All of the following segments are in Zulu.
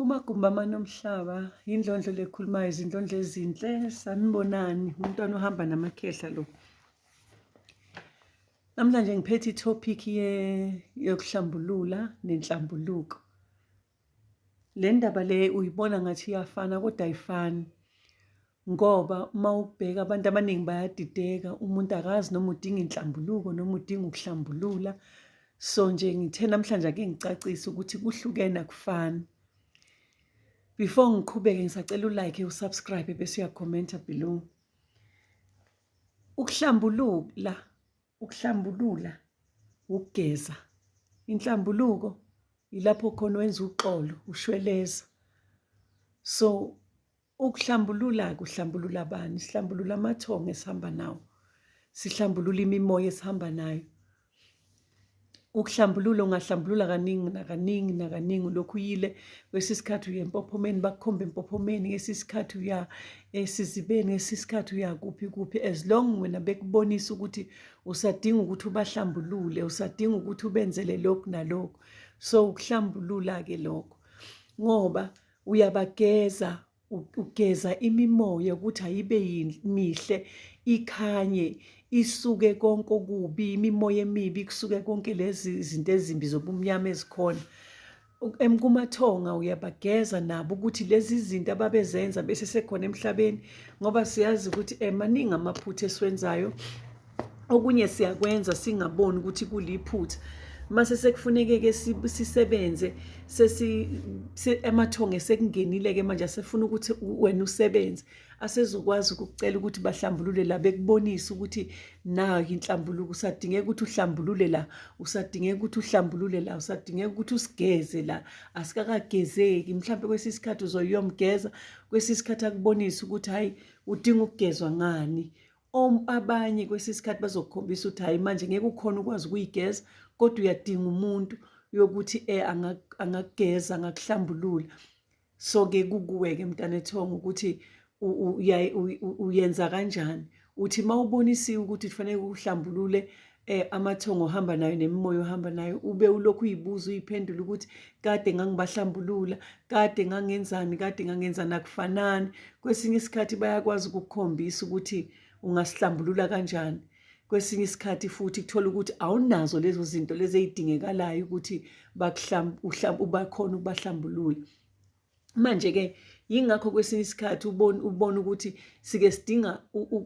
Kumagumbi amane omhlaba, yindlondlo lekhulumayo, izindlondlo ezinhle, sanibonani, umntwana uhamba namakhehla lo. Namhlanje ngiphethe i-topic yokuhlambulula nenhlambuluko. Le ndaba le uyibona ngathi iyafana kodwa ayifani. Ngoba uma ubheka abantu abaningi bayadideka, umuntu akazi noma udinga inhlambuluko noma udinga ukuhlambulula. So nje ngithe namhlanje ake ngicacise ukuthi kuhlukene akufani. Before ngiqhubeke ngisacela u-like, u-subscribe bese uyakhomenta below. Ukuhlambulula, ukuhlambulula ukugeza. Inhlambuluko ilapho khona wenza uxolo, ushweleza. So ukuhlambulula-ke uhlambulula bani? Sihlambulula amathongo esihamba nawo. Sihlambulula imimoya esihamba nayo. Ukuhlambulula ungahlambulula kaningi nakaningi nakaningi ulokhu uyile kwesinye isikhathi uya empophomeni bakukhombe empophomeni ngesinye isikhathi uya esizibeni ngesinye isikhathi uya kuphi kuphi as long wena bekubonisa ukuthi usadinga ukuthi ubahlambulule usadinga ukuthi ubenzele lokhu nalokhu so ukuhlambulula-ke lokho ngoba uyabageza ugeza imimoya ukuthi ayibe mihle ikhanye isuke konke okubi imimoya emibi kusuke konke lezi zinto ezimbi zobumnyama ezikhona emkumathonga uyabageza nabo ukuthi lezi zinto ababezenza bese sekhona emhlabeni ngoba siyazi ukuthi maningi amaphutha esiwenzayo okunye siyakwenza singaboni ukuthi kuliphutha mase sekufuneke-ke sisebenze sesi amathongo esekungenile-ke manje asefuna ukuthi wena usebenze asezokwazi ukukucela ukuthi bahlambulule la bekubonise ukuthi nayo inhlambuluko usadingeka ukuthi uhlambulule la usadingeka ukuthi uhlambulule la usadingeka ukuthi usigeze la asikakagezeki mhlawumbe kwesinye isikhathi uzoyomgeza kwesinye isikhathi akubonise ukuthi hhayi udinga ukugezwa ngani Abanye kwesinye isikhathi bazokukhombisa ukuthi hhayi manje ngeke ukhona ukwazi ukuyigeza kodwa uyadinga umuntu yokuthi angakugeza angakuhlambulula. So-ke kukuwe-ke mntanethongo ukuthi uyenza kanjani. Uthi uma ubonisiwe ukuthi kufanele uhlambulule amathongo ohamba nayo nemimoya ohamba nayo ube ulokhu uyibuza uyiphendula ukuthi kade ngangibahlambulula kade ngangenzani kade ngangenzani akufanani kwesinye isikhathi bayakwazi ukukukhombisa ukuthi ungasihlambulula kanjani kwesinye isikhathi futhi kuthola ukuthi awunazo lezo zinto lezi ey'dingekalayo ukuthi ubakhona ukubahlambulula Manje-ke yingakho kwesinye isikhathi ubona ubona ukuthi sike sidinga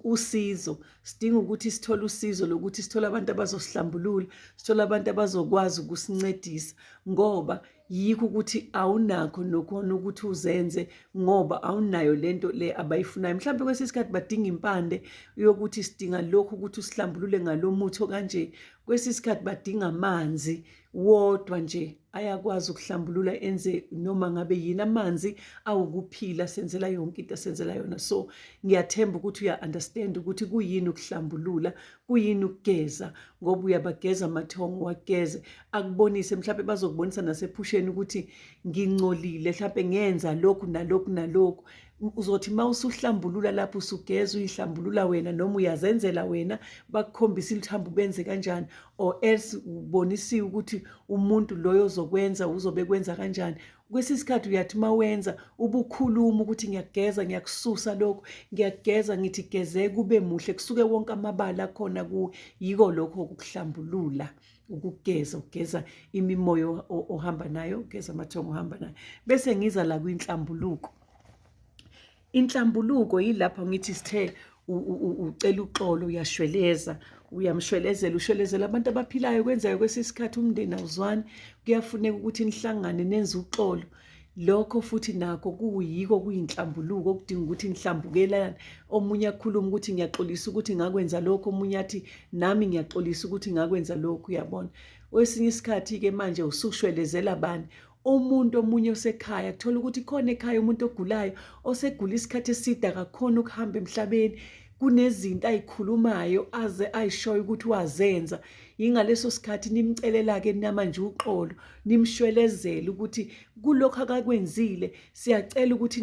usizo, sidinga ukuthi sithole usizo lokuthi sithole abantu abazosihlambulula, sithole abantu abazokwazi ukusincedisa ngoba yikho ukuthi awunakho nokhona ukuthi uzenze ngoba awunayo lento le abayifunayo. Mhlawumbe kwesinye isikhathi badinga impande yokuthi sidinga lokhu ukuthi usihlambulule ngalo muthi okanje. Kwesinye isikhathi badinga amanzi wodwa nje ayakwazi ukuhlambulula enze noma ngabe yini amanzi awukuphila senzela yonke into asenzela yona so ngiyathemba ukuthi uya understand ukuthi kuyini ukuhlambulula kuyini ukugeza ngoba uyabageza amathongo wageze akubonise mhlawumbe bazokubonisa nasephusheni ukuthi ngingcolile mhlawumbe ngenza lokhu nalokhu nalokhu uzothi uma usuhlambulula lapho usugeza uyihlambulula wena noma uyazenzela wena bakukhombisa ukuthi hamba ubenze kanjani or else ubonisiwe ukuthi umuntu loyo ozokwenza uzobe kwenza kanjani kwesinye isikhathi uyathi uma wenza ubukhuluma ukuthi ngiyakugeza ngiyakususa lokhu ngiyakugeza ngithi geze kube muhle kusuke wonke amabala akhona kuwe yiko lokho ukuhlambulula ukugeza ugeza imimoya ohamba nayo ugeza amathongo ohamba nayo bese ngiza la kwinhlambuluko Inhlambuluko yilapho ngithi sithe ucela uxolo uyashweleza uyamshwelezela ushwelezela abantu abaphilayo kwenzeka kwesinye isikhathi umndeni awuzwani kuyafuneka ukuthi nihlangane nenze uxolo lokho futhi nakho kuyiko kuyinhlambuluko okudinga ukuthi nihlambukelane omunye akhulume ukuthi ngiyaxolisa ukuthi ngakwenza lokho omunye athi nami ngiyaxolisa ukuthi ngakwenza lokhu uyabona kwesinye isikhathi-ke manje usushwelezela bani umuntu omunye osekhaya kuthola ukuthi khona ekhaya umuntu ogulayo osegula isikhathi eside akakhona ukuhamba emhlabeni kunezinto ayikhulumayo aze ayishoyo ukuthi wazenza yingaleso sikhathi nimcelela-ke namanje uxolo nimshwelezele ukuthi kulokhu akakwenzile siyacela ukuthi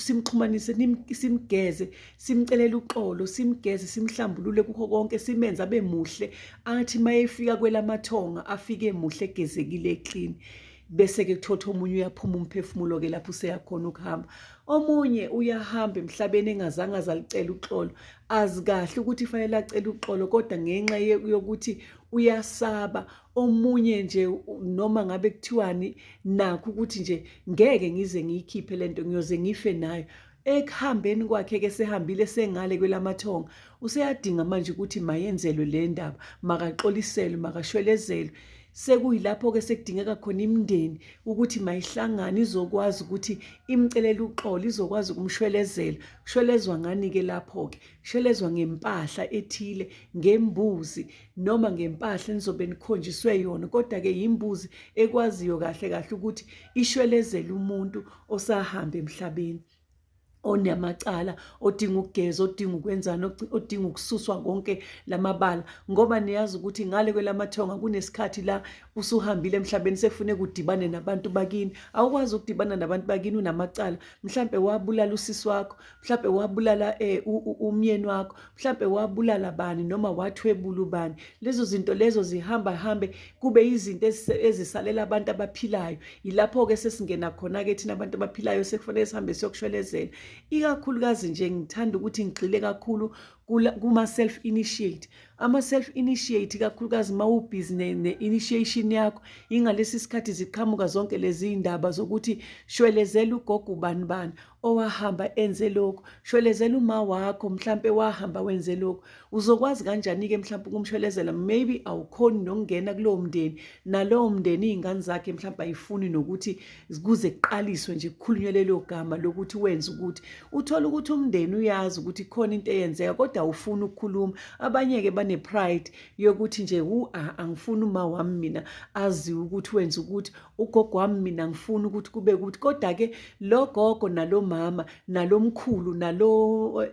simxhumanise simgeze simcelele uxolo simgeze simhlambulule kukho konke simenze abe muhle athi uma efika kwelamathonga afike muhle egezekile eklini. Bese-ke kuthothi omunye uyaphuma umphefumulo-ke lapho useyakhona ukuhamba. Omunye uyahamba emhlabeni engazange azalicela uxolo, azi kahle ukuthi fanele acele uxolo, kodwa ngenxa yokuthi uyasaba. Omunye nje noma ngabe kuthiwani nakho ukuthi nje ngeke ngize ngiyikhiphe lento, ngiyoze ngife nayo. Ekuhambeni kwakhe-ke sehambile sengale kwelamathonga, useyadinga manje ukuthi mayenzelwe le ndaba, makaxoliselwe, makashwelezelwe. Sekuyilapho-ke sekudingeka khona imindeni ukuthi mayihlangane izokwazi ukuthi imcelele uxolo, izokwazi ukumshwelezela. Kushwelezwa ngani-ke lapho-ke? Kushwelezwa ngempahla ethile, ngembuzi noma ngempahla enizobe nikhonjiswe yona, kodwa-ke yimbuzi ekwaziyo kahle kahle ukuthi ishwelezele umuntu osahamba emhlabeni, onamacala, odinga ukugeza, odinga ukwenzani, odinga ukususwa konke lamabala. Ngoba niyazi ukuthi ngale kwelamathonga kunesikhathi la usuhambile emhlabeni, sekufuneka udibane nabantu bakini. Awukwazi ukudibana nabantu bakini unamacala. Mhlampe wabulala usisi wakho, mhlampe wabulala umyeni wakho, mhlampe wabulala bani noma wathwebula ubani. Lezo zinto lezo zihamba hambe kube izinto ezisalela abantu abaphilayo. Yilapho-ke sesingena khona-ke thina abantu abaphilayo, sekufanele sihambe siyokushwelezela. Ikakhulukazi nje ngithanda ukuthi ngigxile kakhulu kuma-self initiate. Ama-self initiate ikakhulukazi uma ubhizi ne-initiation yakho, ingalesi sikhathi ziqhamuka zonke lezi ndaba zokuthi shwelezela ugogo ubani bani owahamba enze lokhu, shwelezela uma wakho mhlampe wahamba wenze lokhu. Uzokwazi kanjani-ke mhlawumpe ukumshwelezela? Maybe awukhoni nokungena kulowo mndeni, nalowo mndeni iy'ngane zakhe mhlawumpe ayifuni nokuthi kuze kuqaliswe nje kukhulunywe lelo gama lokuthi wenze ukuthi. Uthole ukuthi umndeni uyazi ukuthi khona into eyenzeka kodwa awufuni ukukhuluma. Abanye-ke bane-pride yokuthi nje wu angifuni uma wami mina aziwe ukuthi wenze ukuthi, ugogo wami mina ngifuna ukuthi kube ukuthi. Kodwa-ke lo gogo nalo mama nalo mkhulu nalo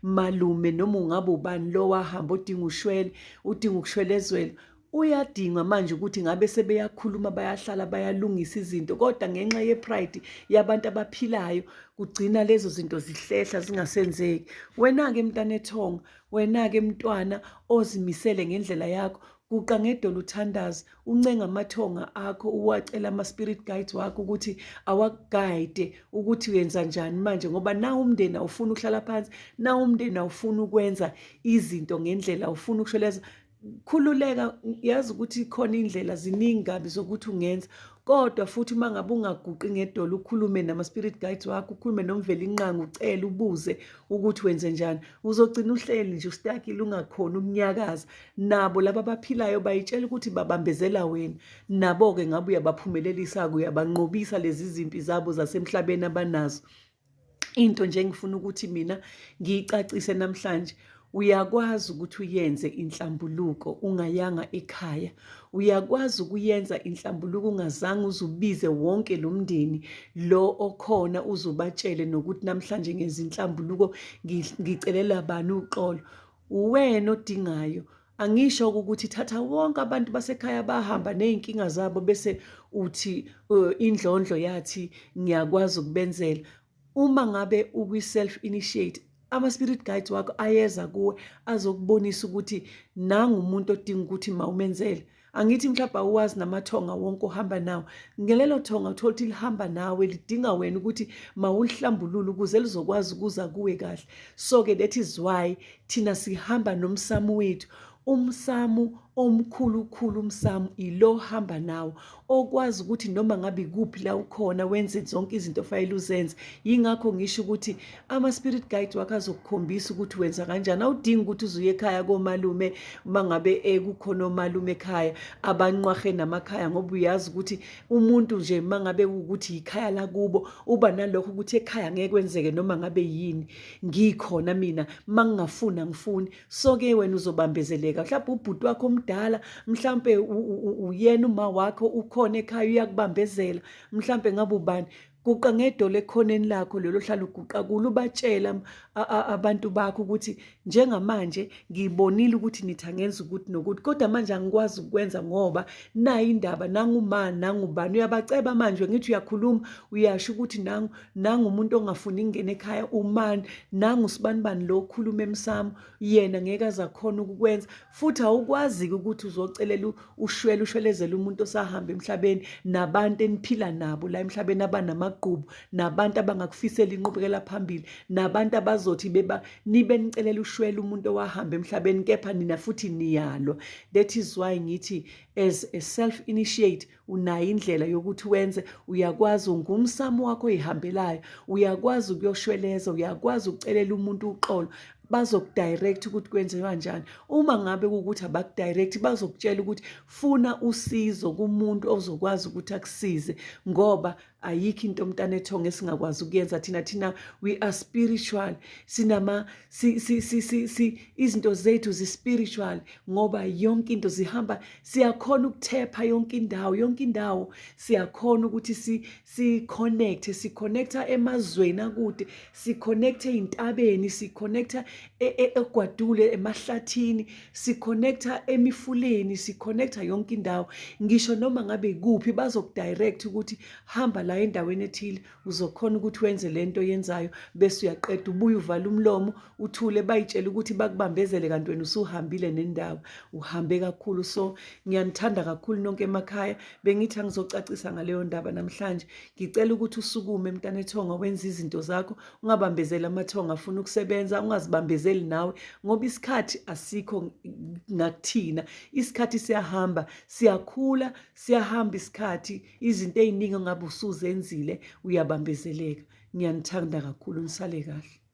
malume noma ungabe ubani lo wahamba odinga ushwele, udinga ukushwelezelwa, uyadinga manje ukuthi ngabe sebeyakhuluma, bayahlala, bayalungisa izinto, kodwa ngenxa ye-pride yabantu abaphilayo kugcina lezo zinto zihlehla zingasenzeki. Wena-ke mntanethonga, wena-ke mntwana ozimisele ngendlela yakho, guqa ngedolo uthandaze, uncenga amathonga akho, uwacela ama-spirit guides wakho ukuthi awakuguide ukuthi uyenza njani manje, ngoba nawu umndeni awufuni ukuhlala phansi, nawu umndeni awufuni ukwenza izinto ngendlela, awufuni ukushweleza. Khululeka, yazi ukuthi khona indlela ziningi kabi zokuthi ungenza, kodwa futhi uma ngabe ungaguqi ngedolo ukhulume nama-spirit guides wakho, ukhulume noMvelinqangi, ucele ubuze ukuthi wenze njani, uzogcina uhleli nje ustakile ungakhoni ukunyakaza. Nabo laba abaphilayo bayitshela ukuthi babambezela wena, nabo-ke ngabe uyabaphumelelisa-ke, uyabanqobisa lezi zimpi zabo zasemhlabeni abanazo. Into nje engifuna ukuthi mina ngiyicacise namhlanje, uyakwazi ukuthi uyenze inhlambuluko ungayanga ekhaya. Uyakwazi ukuyenza inhlambuluko ungazange uze ubize wonke lo mndeni lo okhona, uze ubatshele nokuthi namhlanje ngenza inhlambuluko, ngicelela bani uxolo. Uwena odingayo. Angisho ukuthi thatha wonke abantu basekhaya bahamba ney'nkinga zabo bese uthi indlondlo yathi ngiyakwazi ukubenzela. Uma ngabe ukwi-self initiate, ama-spirit guides wakho ayeza kuwe azokubonisa ukuthi nangu umuntu odinga ukuthi mawumenzele. Angithi mhlawumbe awuwazi namathonga wonke ohamba nawo, ngelelo thonga uthola ukuthi lihamba nawe, lidinga wena ukuthi mawulihlambulule ukuze lizokwazi ukuza kuwe kahle. So-ke that is why thina sihamba nomsamo wethu, umsamo omkhulukhulu, umsamo ilo hamba nawo okwazi ukuthi noma ngabe ikuphi la ukhona wenze zonke izinto ofanele uzenze. Yingakho ngisho ukuthi ama-spirit guide wakho azokukhombisa ukuthi wenza kanjani. Awudingi ukuthi uze uye ekhaya komalume uma ngabe kukhona omalume ekhaya abanqwahe namakhaya, ngoba uyazi ukuthi umuntu nje uma ngabe ukuthi yikhaya lakubo uba nalokho ukuthi ekhaya ngeke kwenzeke noma ngabe yini, ngikhona mina, uma ngingafuni angifuni. So-ke wena uzobambezeleka, mhlawumbe ubhuti wakho omdala, mhlawumbe uyena uma wakho ukhona ekhaya uyakubambezela, mhlawumbe ngabe ubani. Guqa ngedolo ekhoneni lakho lelo hlala uguqa kulo, ubatshela abantu bakho ukuthi njengamanje ngibonile ukuthi nithi angenza ukuthi nokuthi, kodwa manje angikwazi ukwenza ngoba nayi indaba, nanguma nangubani. Uyabaceba manje, ngithi uyakhuluma, uyasho ukuthi nangu nangu umuntu ongafuni ukungena ekhaya, umani nangu sibanibani lo okhuluma emsamo, yena ngeke aze akhona ukukwenza. Futhi awukwazi-ke ukuthi uzocelela ushwele ushwelezele umuntu osahamba emhlabeni nabantu eniphila nabo la emhlabeni abanamagqubu nabantu abangakufisela inqubekela phambili nabantu abazothi beba nibe nicelela ushwele umuntu owahamba emhlabeni kepha nina futhi niyalwa. That is why ngithi as a self initiate unayo indlela yokuthi wenze, uyakwazi ungumsamo wakho oyihambelayo, uyakwazi ukuyoshweleza, uyakwazi ukucelela umuntu uxolo, bazokudirect ukuthi kwenziwa kanjani. Uma ngabe kuwukuthi abakudirect, bazokutshela ukuthi funa usizo kumuntu ozokwazi ukuthi akusize, ngoba ayikho into mntana ethonga esingakwazi ukuyenza thina. Thina we are spiritual, sinama si, si, si, si, si, izinto zethu zi-spiritual ngoba yonke into zihamba, siyakhona ukuthepha yonke indawo, yonke indawo siyakhona ukuthi si si-connect, si-connecta emazweni akude, si-connecta ey'ntabeni, si-connecta e, e, egwadule, emahlathini, si-connecta emifuleni, si-connecta yonke indawo. Ngisho noma ngabe ikuphi bazokudirect ukuthi hamba la endaweni ethile, uzokhona ukuthi wenze le nto yenzayo, bese uyaqeda ubuye uvale umlomo uthule, bayitshele ukuthi bakubambezele kanti wena usuhambile nendaba, uhambe kakhulu. So ngiyanithanda kakhulu nonke emakhaya. Bengithi angizocacisa ngaleyo ndaba namhlanje. Ngicela ukuthi usukume mntana ethonga, wenze izinto zakho, ungabambezeli amathonga afuna ukusebenza, ungazibambezeli nawe ngoba isikhathi asikho ngakuthina. Isikhathi siyahamba, siyakhula, siyahamba isikhathi, izinto ey'ningi ongabe usuzenzile uyabambezeleka. Ngiyanithanda kakhulu, nisale kahle.